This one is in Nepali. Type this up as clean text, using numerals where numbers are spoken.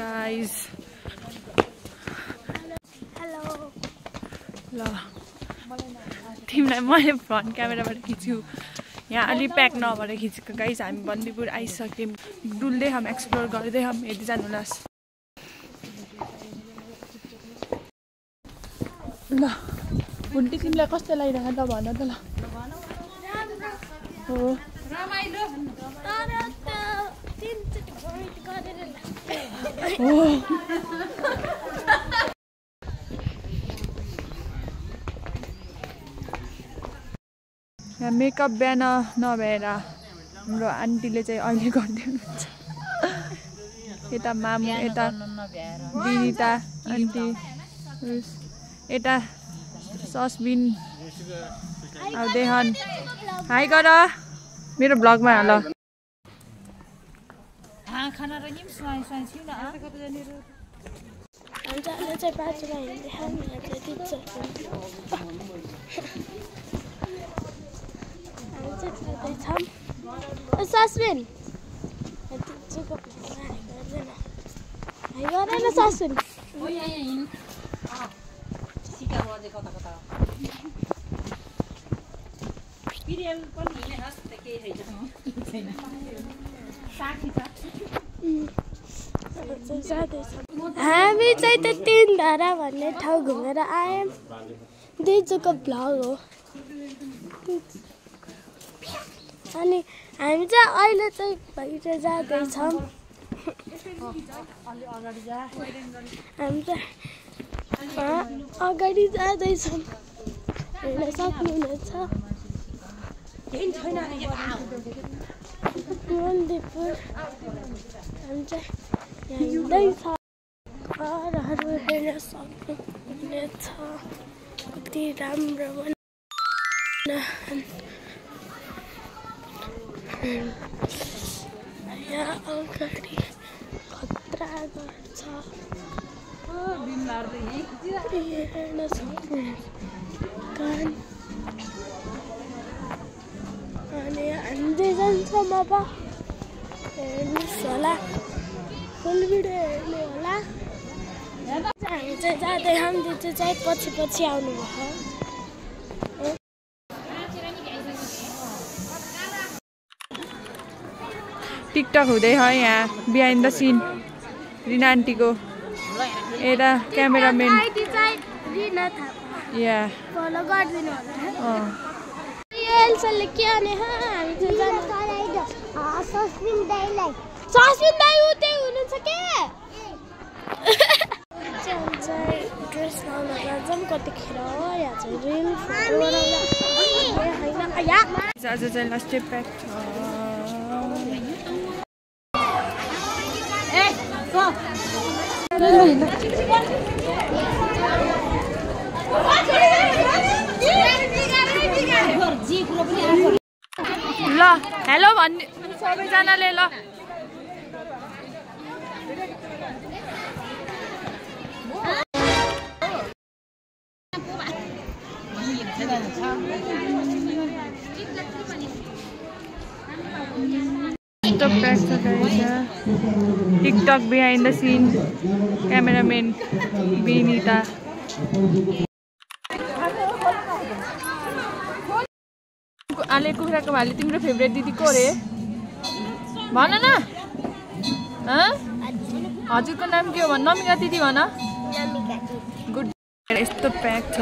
Guys, हेलो ल तिमीलाई मैले फ्रन्ट क्यामेराबाट खिच्छु यहाँ अलि प्याक नभएर खिचेको गाइस हामी बन्दीपुर आइसक्यौँ डुल्दै हम एक्सप्लोर गर्दै हम हेर्दै जानु लास ल बुन्टी तिमीलाई कस्तो लागिरहेको त भन त ल हो रमाइलो तर त तीनचोटि भोमिट गरेर यहाँ मेकअप बिहान नभएर हाम्रो आन्टीले चाहिँ अहिले गर्दै हुनुहुन्छ यता मामु यता विनिता आन्टी यता सस्बिन आउँदै हन् हाई गर मेरो ब्लगमा हाल खाना र नि सुनाइ छिउ न हामीले चाहिँ बाटोमा हिँड्दै हामी चाहिँ सस्बिन गरेन सस्बिन हामी चाहिँ त 3 धारा भन्ने ठाउँ घुमेर आयौँ दुईचोको भ्लग हो अनि हामी चाहिँ अहिले चाहिँ बाहिर जाँदैछौँ हामी चाहिँ अगाडि जाँदैछौँ हेर्न सक्नुहुनेछ बन्दीपुर हामी चाहिँ हिँड्दैछ घरहरू हेर्न सक्नुहुनेछ कति राम्रो यहाँ अगाडि खतरा गर्छ हेर्न सक्नुहुनेछ अनि हामी जान्छौँ अब हेर्नुहोस् होला फुल भिडियो हेर्ने होला हामी चाहिँ जाँदै हामी चाहिँ पछि पछि आउनुभयो टिकटक हुँदै है यहाँ बिहाइन्ड द सिन रिना आन्टीको यता क्यामेराम्यान या फलो गरिदिनु होला एल्साले के आने हामी चाहिँ जानु सस्बिन दाइलाई सस्बिन दाइ उतै हुनुहुन्छ के ड्रेस लाउन जान्छौँ कतिखेर यहाँ चाहिँ रिल फोटो आज चाहिँ लास्ट प्याक छ ल हेलो भन्ने सबैजनाले ल TikTok behind the scene cameraman Vinita Ale कुखुराको भाले तिम्रो फेभरेट दिदी को रे भन न हजुरको नाम के हो भन नमिका दिदी भन गुड यस्तो प्याक छ